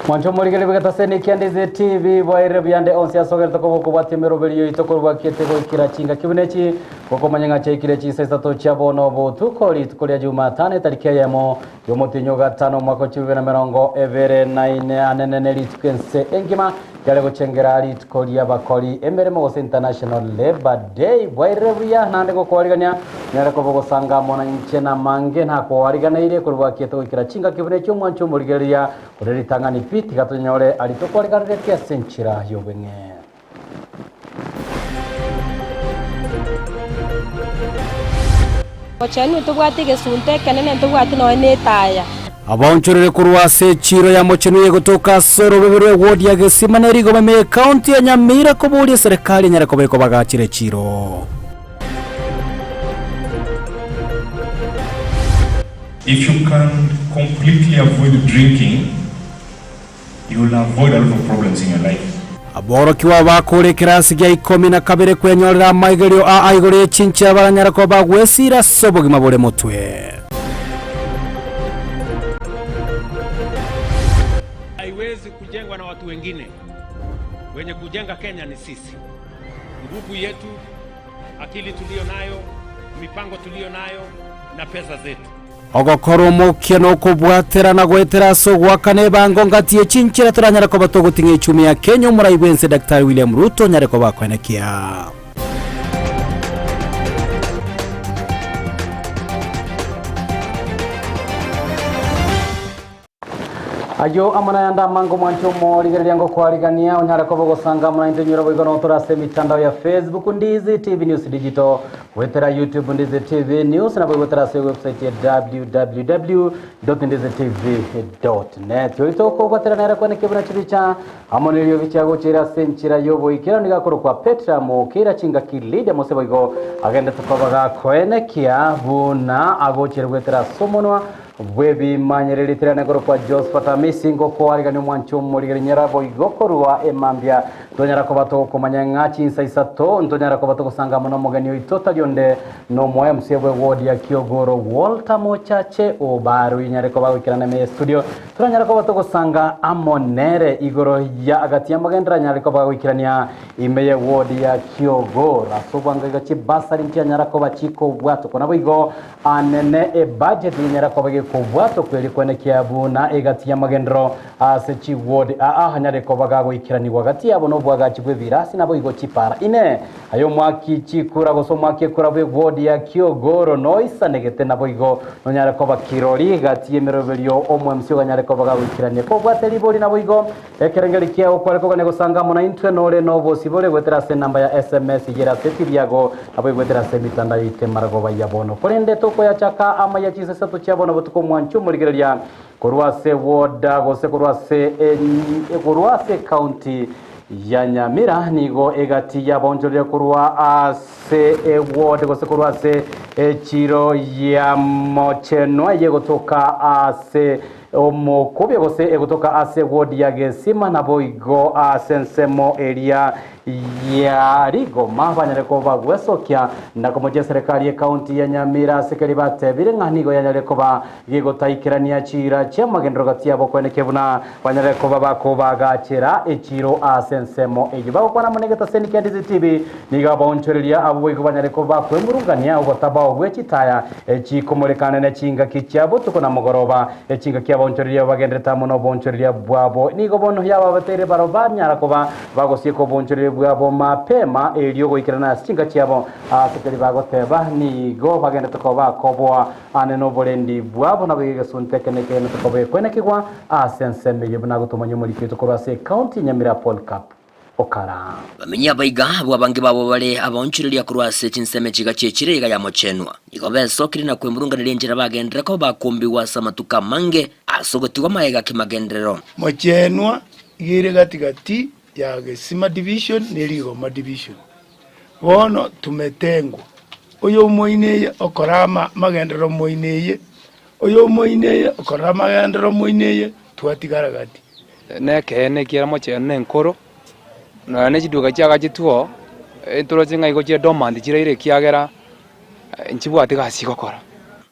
Mwancho omorigeri bw'egetaseni kia Ndizi TV bwairire buyande onsi ase ogerete koba okobwatia emeroberio yaito korwa kiete goikera chingaki buna echi gokomanya ng'a chiaikire chinsa isato chia bono botuko rituko ria Jumatano etariki eyemo y'omotienyi o gatano omwaka o chibibere na emerongo ebere na ine anene ne rituko ense engima Riare gochengera rituko ri'abakori emeremo gose International Labour Day. Bwairire buya naende gokoarigania nyare koba ogosanga amo na inche namange nakoariganeire korwa bwakiete goikera chingaki buna echi'omwancho omorigereria ore ritang'ani pi tiga tonyore aria tokoariganeretie ase enchera y'obweng'e. Gochenu ntobwate egesunte ekenene, ntobwati nonya netaya. Abaonchorere korwa ase echiiro ya Mochenu egotoka ase orobebe rwe ward ya Gesima na Erigoma ime y'ecounty ya Nyamira koboria eserekari enyare koba ekobagachera echiiro. If you can completely avoid drinking, you will avoid a lot of problems in your life. Aborokigwa bakore ekerasi gia ikomi na kabere kwenyorera amaigerio aa igoro ye chinchera baranyare koba bagwesiira ase obogima bore motwe. Haiwezi kujengwa na watu wengine. Wenye kujenga Kenya ni sisi. Nguvu yetu, akili tuliyo nayo, mipango tuliyo nayo na pesa zetu. Ogokora omokia nokobwaterana goetera ase ogoakana ebango ngati ye chinchera toranyare koba togoting'a echumi ya Kenya omorai bwense Daktari William Ruto onyare koba akoenekia. Ayio amo nayande amange omwanche omorigereria ngokwarigania onyare koba ogosanga amo naintwe nyora boigo notore ase emitandao ya Facebook Ndizi TV News Digital goetera YouTube Ndizi TV News nabo goetera ase website ya www.ndizitv.net oito okobwatera nere kwane kebuna chibicha amo neriogi chiagochera ase enchera y'oboikeranu nigo akorokwa Petra Mokira chingaki Lydia Mose boigo agendete koba gakoenekia buna agochera goetera ase omonwa Bw'ebimanyereri tirane korokwa Josphat Amisi ngokoarigania omwancho omorigeri nyara boigo korwa emambia tonyara koba tokomanya ng'a chinsa isato ntonyara koba togosanga amo nomogeni oito tari onde nomo MC bwe ward ya Kiogoro Walter Mochache Obaru inyare koba goikerana ime ye studio toranyara koba togosanga amo nere igoro ya agati y'amagenderero anyare koba goikerania ime ye ward ya Kiogoro ase obwango iga chibasari nchianyara koba chikobwatokwa naboigo Anene ebudget yenyara koba gekobwatwa kweri kwene kiabu na egati y'amagenderero ase chiward aa anyare koba gagoikeranigwa gati yabo nobwagachi bw'ebirasi naboigo chipara ine. Aye omwaki chikura gose omwaki ekura bwe ward ya Kiogoro noisanegete naboigo nonyare koba kirori gati y'emeroberio omo-MC oganyare koba gagoikerania kobwate ribori naboigo Ekerengeri kiao kware kogania gosanga amo naintwe nore nobosibore goetera ase enamba ya sms igere ase etibi yago nabo egoetera ase emitandao yaito emaragoba ya bono. Korende tokoyachaka amaya chinsa isato chia bono botuko omwancho omorigereria korwa ase woda gose korwa ase korwa ase ecounty ya Nyamira nigo egati yabaonchoreria korwa ase eward gose korwa ase echiro ya Mochenwa eye egotoka ase Omokubio gose egotoka ase ward ya Gesima naboigo ase ensemo eria ya Rigoma banyare koba gwesokia na komochia eserekari y'ecounty ya Nyamira ase keria batebire ng'a nigo yanyare koba gegotaikerania chiira chi'amagenderero gati yabo kwenekia buna banyare koba bakobagachera echiiro ase ensemo eyio. Bagokwana amo negetaseni kia DCTV nigo abaonchoreria abwo boigo banyare koba bakwemurungania ogotabao gwe chitaya Echikomorekana ne chingaki chia botuko na mogoroba, echingaki abaonchoreria bagenderete amo noboonchoreria bwabo. Nigo bono yababateire barabwo banyara koba bagosieka oboonchoreria bwabo mapema, erio goikerana ase chinka chiabo ase keria bagoteba. Nigo bagenderete koba bakoboa ane noborendi bwabo, naboigo egesunte eke nekegenete koba gekwenekigwa ase ensemo eye buna gotomanya omoriki oito korwa ase ecounty ya Nyamira Paul Cup. Okara. Bamenyi abaiga, abwo abange babo bare abaonchoreria korwa ase chinsemo echiga chi'echire iga yamochenwa, nigo besokire na kwemurunganeria enchera bagenderere koba bakombigwa ase amatuko amange ase ogotigwa magega ki'magenderero. Mochenwa iga ere gati gati ya Gesima Division ne Rigoma Division. Bono tumetengwa, oyomoineye okora amagenderero moineye, oyomoineye okora amagenderero moineye, twatigara gati. Nekeene ekiagera mochenu nenkoro, nonya ne chiduka chiagachetwe oo, ntoroche ng'a igo chire dormant chiraire ekiagera nchibwati gasi gokora.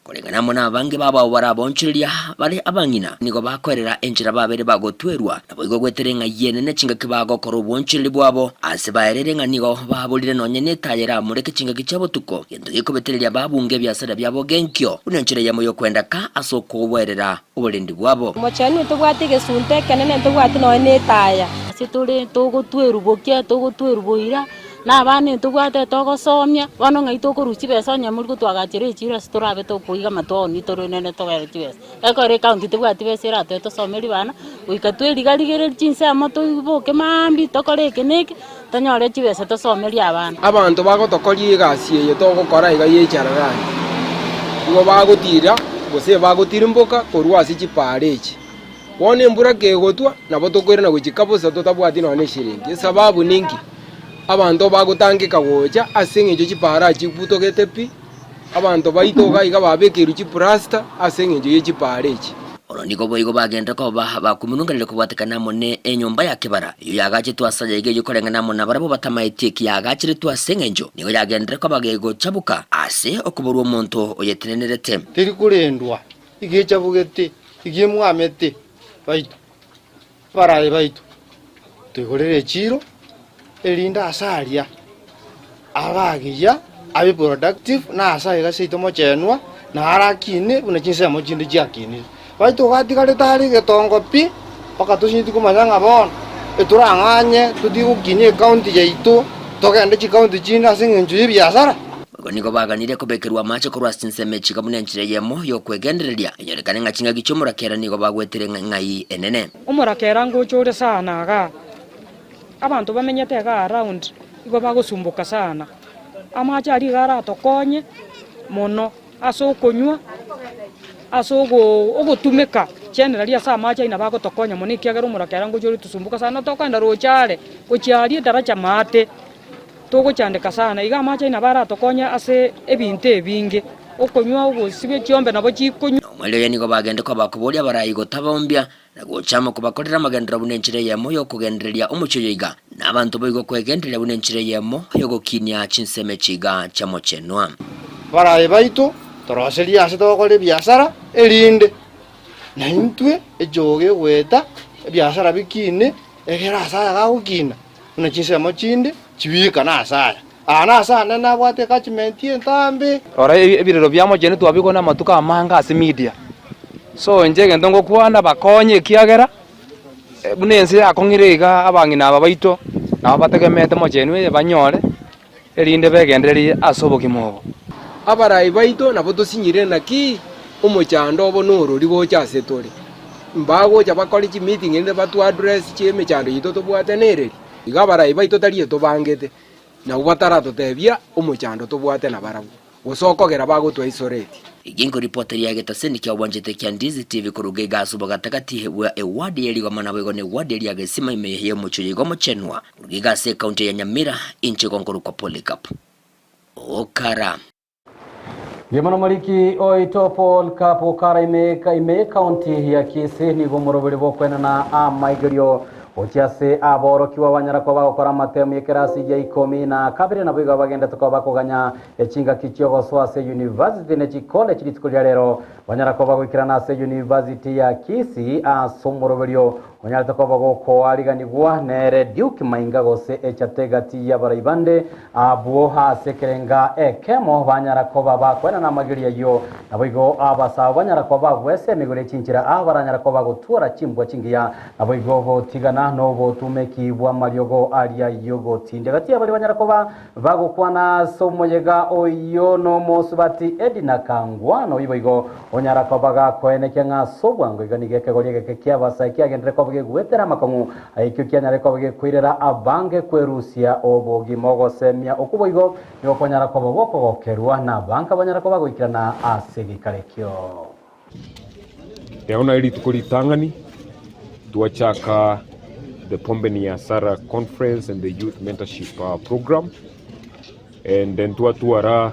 Koreng'ana amo nabange babo abwo barabaonchoreria bare abang'ina, nigo bakoerera enchera babere bagotwerwa, naboigo goetera eng'ai enene chingaki bagokora obwoonchoreri bwabo, ase baereire ng'a nigo baborire nonye netaya eramureke chingaki chia botuko, gento gekobetereria babunge ebiasara biabo genkio, buna enchera eyemo y'okwenda ka ase okoboerera oborendi bwabo. Omochenu ntobwati egesunte ekenene, ntobwati nonya netaya. Ase tore togotwerwa bokia, togotwerwa boira, na abana ntobwate togosomia, bono ng'ai tokorusia chibesa onye mori gotwagachera echiro ase torabe tokoiga amatoni torenene togere chibesa. Ekero ecounty tebwati besa eratoe tosomerie bana, goika tweriga-rigereria chinsemo toboke maambia tokore eke na eke, tonyore chibesa tosomerie abana. Abanto bagotokoria egasi eye togokora iga y'echararani, nigo bagotira gose bagotirimboka korwa ase chipaara echi. Bono embura kegotwa, nabo tokoirana gochika bosa totabwati nonya neshiringi. Esababu ninki? Abanto bagotangeka gocha ase eng'encho chipaara chibutogete pi, abanto baito iga iga babekeirwe chiplasta ase eng'encho ye chipaara echi. Oro nigo boigo bagenderera koba bakominunganire kobwatekana amo ne enyomba ya kebara, eyio yaagachetwe ase ayaiga eyio koreng'ana amo nabarabwo batamaeti eki yaagacheretwe ase engencho nigo yagenderera koba gegochabuka ase okoborwa omonto oyetenenerete. Teri korendwa, iga echabugete, iga emwamete baito, abaraai baito, toigorere echiiro, erinde aase aria abe agiya, abe productive, na ase aiga seito mochenwa, na arakine buna chinsemo chinde chiakinire. Baito gatigarete are egetongo pi, mpaka tosinyeti komanya ng'a bono, etorang'anye totige gokinia ecounty yaito, togende chicounty chinde ase eng'encho ya ebiasara. Boigo nigo baganirie kobekerwa amache korwa ase chinsemo echi iga buna enchera eyemo y'okwegendereria, enyorekane ng'a chingaki chi'omorakera nigo bagwetere ng'ai enene. Omorakera ngocha ore sana igaa, abanto bamenyete igaa around igo bagosumboka sana. Amache aria iga aratokonye mono ase okonywa, ase ogotumeka generally ase amache aria nabo agotokonya mono ekiagera omorakera ngocha ore tusumboka sana tokoenda roche are, gochia aria edaracha maate. Togochandeka sana, iga amache aye nabo aratokonye ase ebinto ebinge, okonywa, ogosibia chiombe nabo chikonywa. Na omweri oye nigo bagende koba koboria abarai gotabaombia, na gocha amo kobakorera amagenderero buna enchera eyemo y'okogendereria omochie oyo iga, na abanto boigo kwegendereria buna enchera eyemo y'ogokinia chinsemo echi iga chiamochenwa. Abarai baito toroserie ase togokora ebiasara, erinde naintwe echoge egoeta ebiasara bikine, egere ase aya gagokina. Buna chinsemo chinde chibiikane ase aya. Aa nase aane nabwate ecatchment entambe. Rora ebirero bia mochenu twabigwa namatuko amange ase media. So inche egento ngokwana bakonye ekiagera buna ense yakong'ire iga abang'ina aba baito nabo bategemeete mochenu eye banyore erinde begendererie ase obogima obo. Abarai baito nabo tosinyire naki omochando obo norori gocha ase tore. Mbagocha bakore chimeeting erinde batwe address chi'emechando yaito tobwate nereri. Igo abarai baito tari etobangete, nabwo bataratotebia omochando tobwate nabarabwo, gose okogera bagotwa isolate. Egenko ripota ria getaseni kia obwanchete kia Ndizi TV koruga iga ase obogatagati bwa eward ye Rigoma naboigo ne eward eria Gesima ime y'omochie oyo igo mochenwa. Koruga iga ase ecounty ya Nyamira, inche igo nkorokwa Polycarp Okara. Ngima nomoriki oito Paul Kapo Okara ime ime y'ecounty ya Kisii nigo omoroberi bw'okwenana amaigerio gochia ase aborokigwa banyara koba bagokora amatemu y'ekerasi gia ikomi na kabere nabo igo bagendete koba bakoganya echingaki chiogosoa ase university ne chicollege rituko ria rero banyara koba goikerana ase university ya Kisii ase omoroberio Onyarete koba gokoariganigwa nere Duke Mainga gose echate egati y'abarai bande abwo ase ekerenga ekemo banyara koba bakoenana amageri ayio. Naboigo abasaabo banyara koba bagwesa emegoro ye chinchera aa baranyara koba gotwora chimbwa chingiya naboigo gotigana nobotumeki bw'amariogo aria y'ogotindia. Gati y'abaria banyara koba Bagokwana ase omoyega oyio nomosubati Edina Kangwana oyio boigo onyara koba gakoenekia ng'a ase obwango iga nigo ekegori egeke ki'abasae kiagenderere koba gegoetera amakong'u aikio kianyare koba gekoirera abange kwerusia obogima. Ogosemia okwo boigo nigo kwanyara koba gokogokerwa nabange abanyara koba goikerana ase egeikaro ekio. Riago naye rituko ritang'ani twachaka the Pombe ni Hasara conference and the youth mentorship program and then twatwara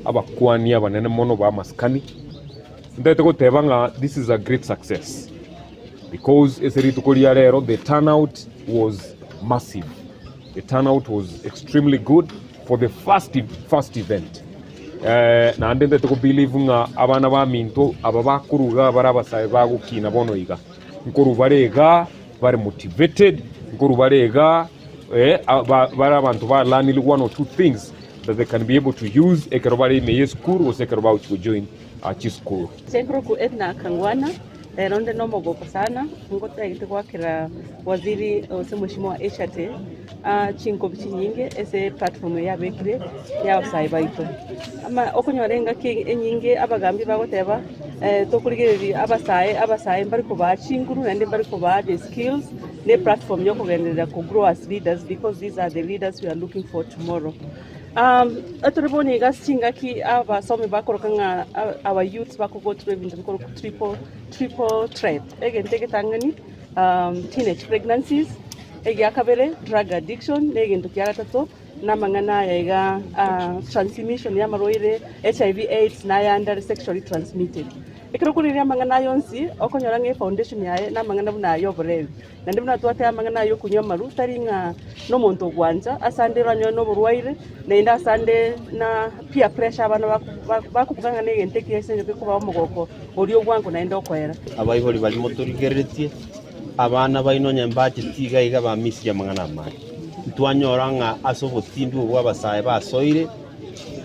abakwani abanene mono ba amasikani. Ntagete goteba ng'a this is a great success because ase rituko ria rero the turnout was massive, the turnout was extremely good for the first, first event. Naende ntagete ko believe ng'a abana baminto aba bakorwa igaa bare abasae bagokina bono iga, nkorwa bare igaa bare motivated, nkorwa bare igaa bare abanto ba learnire one or two things that they can be able to use ekero bare ime ye esukuru gose ekero bagochia go join chisukuru. Chenkuruku Edna Kangwana, Rero nde nomogoko sana, ngotagete goakera waziri gose mheshimiwa Eshate chinkobi chinyinge ase eplatform eye yabekire ya abasae baito. Ama okonyora engaki enyinge abagambi bagoteba tokorigereria abasae abasae mbari kobaa chinguru naende mbari kobaa the skills na eplatform ya okogenderera ko grow as leaders because these are the leaders we are looking for tomorrow. Etore bono iga ase chingaki abasomi bakoroka ng'a our youths bako go through ebinto bikorokwa triple triple threat. Egento egetang'ani teenage pregnancies, egia kabere drug addiction, na egento kia gatato na amang'ana aya iga transmission ya amarwaire HIV AIDS na ayande are sexually transmitted. Ekero okorigereria amang'ana aya onsi okonyora ng'a efoundation yaye na amang'ana buna aya oborebi. Naende buna twateba amang'ana aya okonywa amaru, tari ng'a nomonto ogwancha, ase ande oranyore noborwaire, naende ase ande na peer pressure abana bakobuga ng'a negento ekiya ase eng'encho gekobaa omogoko oria obwango naende okoera. Abaibori baria motorigereretie, abana baino onye mbacheti iga iga bamisirie amang'ana amange. Ntwanyora ng'a ase obotindi obo abasae basoire,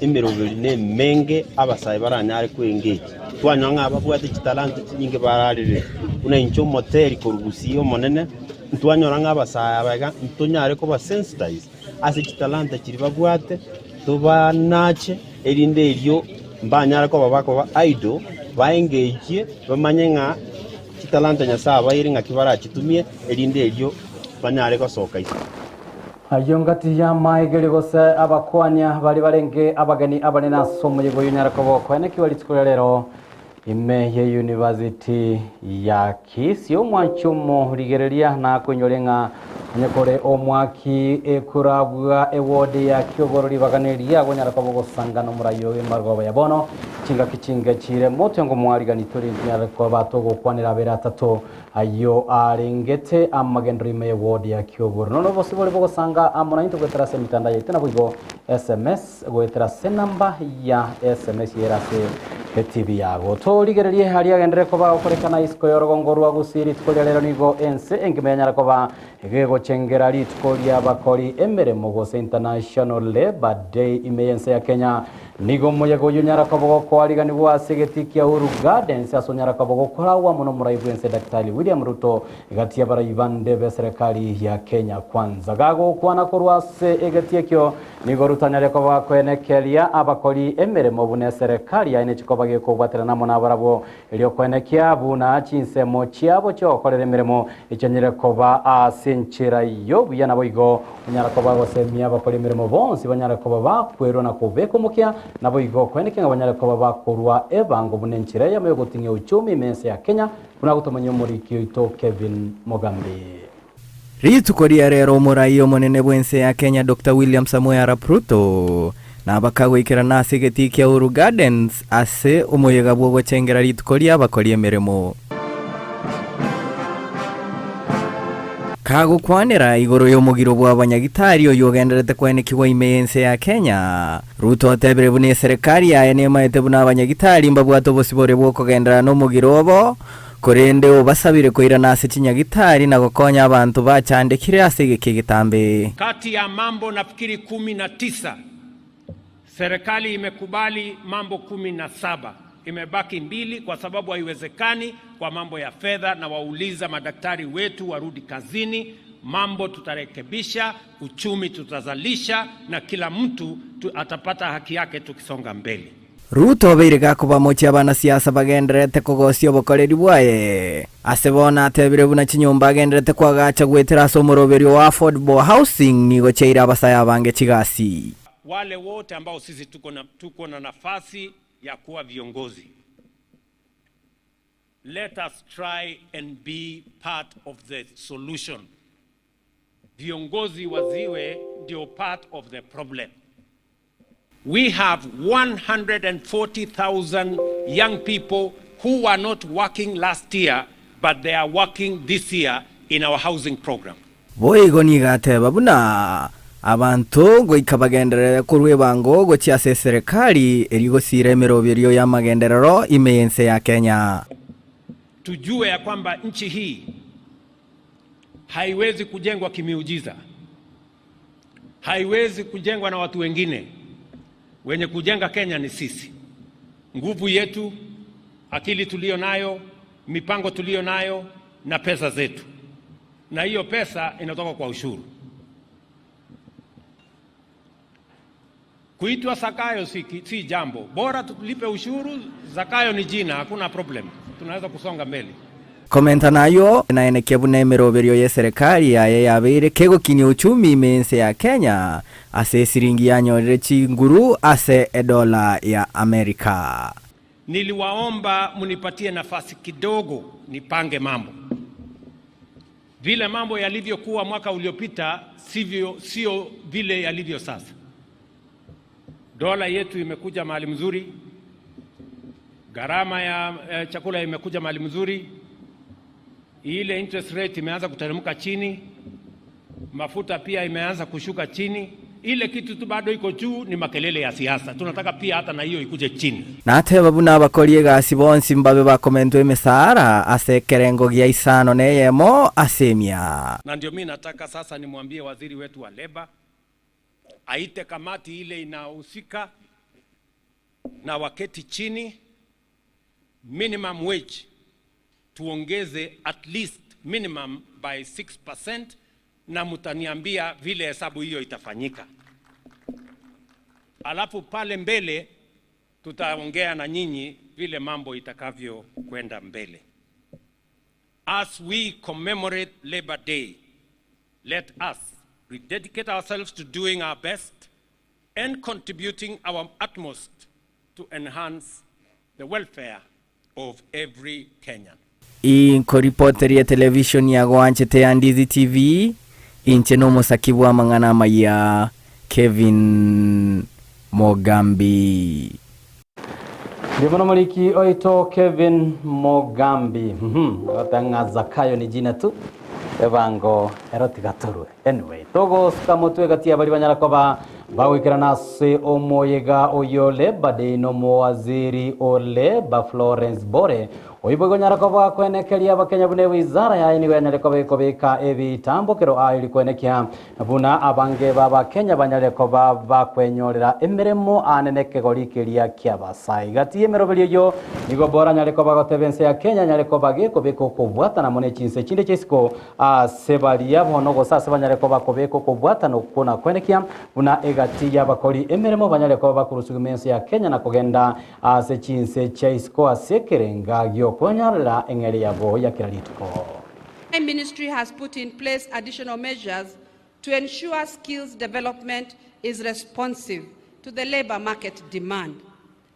emeroberi nemenge abasae baranyare koengage. Twanyora ng'a ababwate chitalanta chinyinge bararire, buna inche omoteri korwa Gusii omonene, ntwanyora ng'a abasae aba iga ntonyare koba sensitize ase chitalanta chiria babwate, tobanache erinde erio mbanyare koba bakoba idle, baengage bamanye ng'a chitalanta Nyasae abaeire ng'aki barachitumie erinde erio banyare gosoka isiko. Ayio ngati y'amaegeri gose abakwania baria barenge abageni abanene ase omoyega oyio onyare koba okoenekiwa rituko ria rero ime ye University ya Kisii. Omwanchi omorigereria nakoinyore ng'a onye kore omwaki ekurabwa eward ya Kiogoro ribaga neria gonyara koba ogosangana omorai oyo embargoba ya bono chingaki chinge chire motwe ngomwarigani tore ntonyare koba togokwanera abere atato Ayio arengete amagenderero ime y'ewodi ya Kiogoro. Nonya obosibore bogosanga amo naintwe goetera ase emetandao yaito naboigo sms goetera ase enamba ya sms ere ase etv yago. Torigererie aria agenderere koba agokorekana isiko y'orogongo rwa Gusii rituko ria rero nigo ense engima yanyara koba gegochengera rituko ri'abakori emeremo gose International Labour Day ime y'ense ya Kenya. Nigo omoyega oyio onyara koba gokoariganigwa ase egetii kia Uhuru Gardens ase onyara koba gokoragwa amo nomorai bw'ense Daktari William Ruto gati y'abarai bande b'eserekari ya Kenya Kwanza. Gagokwana korwa ase egetii ekio, nigo Ruto anyare koba gakoenekeria abakori emeremo buna eserekari yaye nechikoba gekobwaterana amo nabarabwo Erio koenekia buna chinsemo chiabo chi'ogokorera emeremo echianyare koba ase enchera y'obuya naboigo onyara koba gosemia abakori emeremo bonsi banyare koba bakwerwa na kobeka omokia, naboigo koenekia ng'a banyare koba bakorwa ebango buna enchera eyemo y'ogoting'ia uchumi ime ense ya Kenya, buna gotomanyia omoriki oito Kevin Mogambi. Rituko ria rero omorai omonene bw'ense ya Kenya Doctor William Samoei Arap Ruto nabakagoikerana ase egetii kia Uhuru Gardens ase omoyega bw'ogochengera rituko ri'abakori emeremo. Kagokwanera igoro y'omogiro bw'abanyagitari oyio ogenderete koenekigwa ime y'ense ya Kenya, Ruto otebire buna eserekari yaye nemaete buna abanyagitari mbabwate obosibore bw'okogenderera nomogiro obo Korende obasabire koirana ase chinyagitari na gokonya abanto bachandekire ase egeka egetambe. Kati ya mambo nafikiri 19, serikali imekubali mambo 17, imebaki mbili kwa sababu haiwezekani kwa mambo ya fedha, na wauliza madaktari wetu warudi kazini. Mambo tutarekebisha, uchumi tutazalisha, na kila mtu atapata haki yake tukisonga mbele. Ruto obeire gakobamochia abanasiasa bagendererete kogosia obokoreri bwaye. Ase bono atebire buna chinyomba agendererete koagacha goetera ase omoroberio wa Affordable Housing nigo chiaire abasae abange chigasi. Wale wote ambao sisi tuko na, tuko na nafasi ya kuwa viongozi, let us try and be part of the solution. Viongozi waziwe ndio part of the problem. We have 140,000 young people who were not working last year but they are working this year in our housing program. Boigo nigo ateba buna, Abanto goika bagenderere korwa ebango gochia ase eserekari erio gosiira emeroberio y'amagenderero ime y'ense ya Kenya. Tujue ya kwamba nchi hii haiwezi kujengwa kimiujiza, haiwezi kujengwa na watu wengine. Wenye kujenga Kenya ni sisi. Nguvu yetu, akili tuliyo nayo, mipango tuliyo nayo na pesa zetu, na hiyo pesa inatoka kwa ushuru. Kuitwa Zakayo si, si jambo bora, tulipe ushuru. Zakayo ni jina, hakuna problem, tunaweza kusonga mbele. Komenta nayio naenekia buna emeroberio y'eserekari yaye yabeire kegokinia uchumi ime y'ense ya Kenya ase esiringi yanyorire chinguru ase edola ya America. Niliwaomba mnipatie nafasi kidogo nipange mambo. Vile mambo yalivyokuwa mwaka uliopita sivyo, sio vile yalivyo sasa. Dola yetu imekuja mahali mzuri, gharama ya eh, chakula imekuja mahali mzuri, ile interest rate imeanza kuteremka chini, mafuta pia imeanza kushuka chini. Ile kitu tu bado iko juu ni makelele ya siasa. Tunataka pia hata na hiyo ikuje chini. Nateba buna abakori egasi bonsi mbabe bakomentwa emesahara ase ekerengo gia isano na eyemo ase emia. Na ndio mimi nataka sasa nimwambie waziri wetu wa leba aite kamati ile inahusika na waketi chini, minimum wage tuongeze at least minimum by 6%, na mtaniambia vile hesabu hiyo itafanyika. Alafu pale mbele tutaongea na nyinyi vile mambo itakavyokwenda mbele. As we commemorate Labor Day, let us rededicate ourselves to doing our best and contributing our utmost to enhance the welfare of every Kenyan. Inkoripoteria etelevishoni ya gwanchete ya Ndizi TV, inche nomosaki bw'amang'ana amaya Kevin Mogambi. Ndi mono moriki oito Kevin Mogambi. Mhm. Goteba ng'a Zakayo ni jina tu ebango ero tiga torwe. Anyway, togosuka motwe gati ya bari banyara koba bagoikerana ase omoyega oyo Labour Day nomowaziri o Labour Florence Bore Oyio boigo onyare koba koenekeria Abakenya buna ewizara yaye nigo yanyare koba ekobeka ebitambokero aa eri koenekia buna abange b'Abakenya banyare koba bakwenyorera emeremo aane nekegori keria ki'abasae. Gati y'emeroberio eyio nigo Bora anyare koba agoteba ense ya Kenya anyare koba gekobeka okobwatana amo ne chinse chinde chia isiko ase baria bono gose ase banyare koba kobeka okobwatana okwo na koenekia buna egati y'abakori emeremo banyare koba bakorusuguma ense ya Kenya na kogenda Ase chinse chia isiko ase ekerenga gi'okwenyorera eng'eria yabo ya kera rituko. My ministry has put in place additional measures to ensure skills development is responsive to the labour market demand.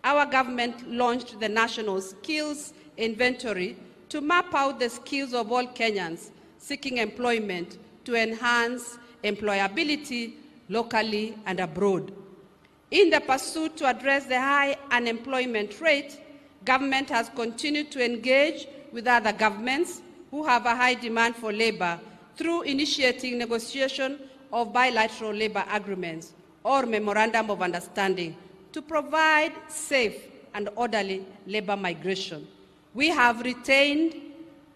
Our government launched the National Skills Inventory to map out the skills of all Kenyans seeking employment to enhance employability locally and abroad. In the pursuit to address the high unemployment rate, government has continued to engage with other governments who have a high demand for labor through initiating negotiation of bilateral labor agreements or memorandum of understanding to provide safe and orderly labor migration. We have retained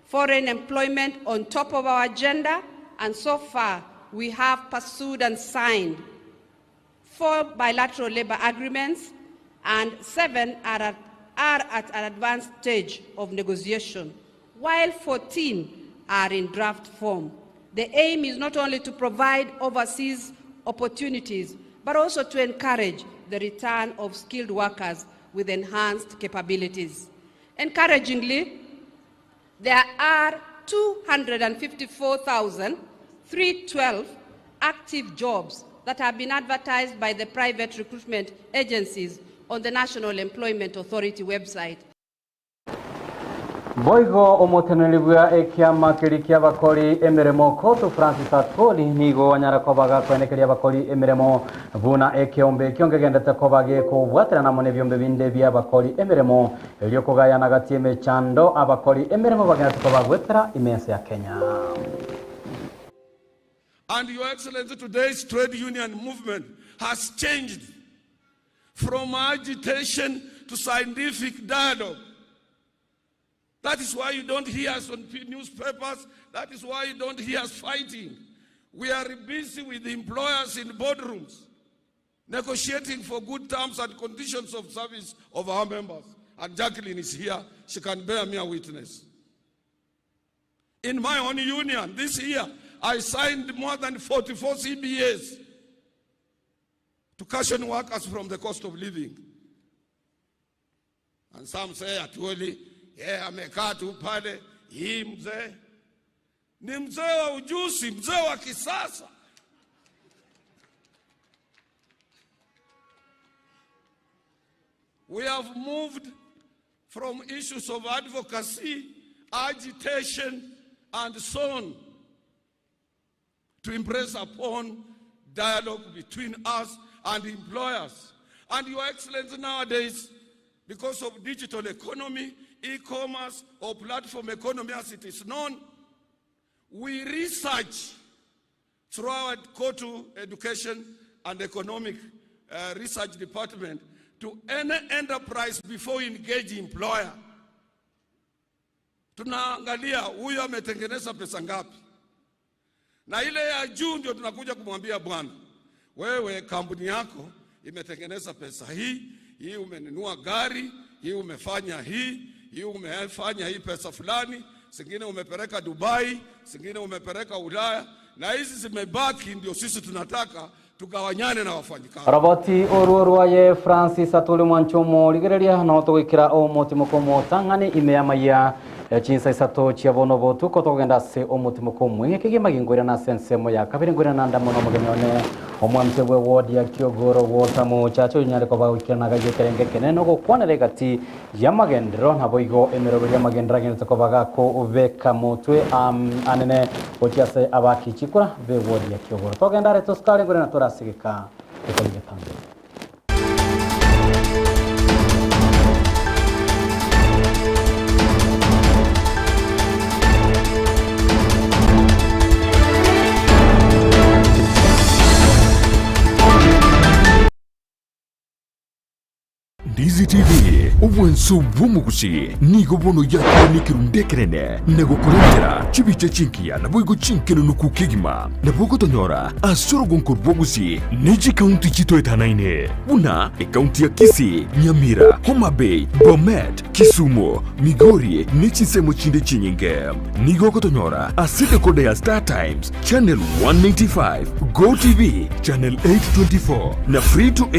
foreign employment on top of our agenda, and so far we have pursued and signed 4 bilateral labor agreements and 7 are at, are at an advanced stage of negotiation, while 14 are in draft form. The aim is not only to provide overseas opportunities, but also to encourage the return of skilled workers with enhanced capabilities. Encouragingly, there are 254,312 active jobs that have been advertised by the private recruitment agencies on the National Employment Authority website. Boigo omoteneneri bwa ekiama keria ki'abakori emeremo Kotu Francis Atwoli nigo anyara koba gakoenekeria abakori emeremo buna ekeombe ekio nkegendete koba gekobwaterana amo nebiombe binde bi'abakori emeremo erio kogayana gati emechando abakori emeremo bagendete koba goetera ime ense ya Kenya. And Your Excellency, today's trade union movement has changed from agitation to scientific dialogue. That is why you don't hear us on newspapers. That is why you don't hear us fighting. We are busy with the employers in boardrooms, negotiating for good terms and conditions of service of our members. And Jacqueline is here. She can bear me a witness. In my own union this year, I signed more than 44 CBAs to cushion workers from the cost of living. And some say Atwoli, yeah, amekaa tu pale, hii mzee ni mzee wa ujuzi, mzee wa kisasa. We have moved from issues of advocacy, agitation, and so on to impress upon dialogue between us and employers. And Your Excellency, nowadays, because of digital economy, e-commerce, or platform economy as it is known, we research through our COTU Education and Economic Research Department to any enterprise before we engage employer. Tunaangalia huyo ametengeneza pesa ngapi, na ile ya juu ndio tunakuja kumwambia bwana, wewe kampuni yako imetengeneza pesa hii hii, umenunua gari hii, umefanya hii hii, umefanya hii pesa fulani, zingine umepeleka Dubai, zingine umepeleka Ulaya, na hizi zimebaki, ndio sisi tunataka tugawanyane na wafanyikazi. Roboti oruo rwaye Francis Atwoli mwanchomo rigereria no tugwikira omotimoko omotang'ani ime ya maiya chinsa isato chia bono botuko togenda ase omotimoko omweng'e kegima ginkoirana ase ensemo ya kabere nkoirana nda mono omogeni one omwamse bwe ward ya Kiogoro Walter Mochache onyare koba goikerana gaiyo ekerenge ekenene ogokwanera egati ya magenderero nabo igo emeroberi ya magenderero agenderete koba gakobeka motwe anene gochia ase abakichikura be ward ya Kiogoro togenda are tosikare nkoirana torasigeka ekorigetambe. Ndizi TV, obwanso bw'omogusi, nigo bono yakorwa nekerundu ekenene na gokorentera chibicha chinkiya naboigo chinkenenuku kegima. Nabo ogotonyora ase orogonko rw'obogusi ne chikaunti chitoetanaine buna ekaunti ya Kisii, Nyamira, Homa Bay, Bomet, Kisumu, Migori ne chinsemo chinde chinyinge. Nigo ogotonyora ase decoder ya Star Times, Channel 195, Go TV, Channel 824 na Free to.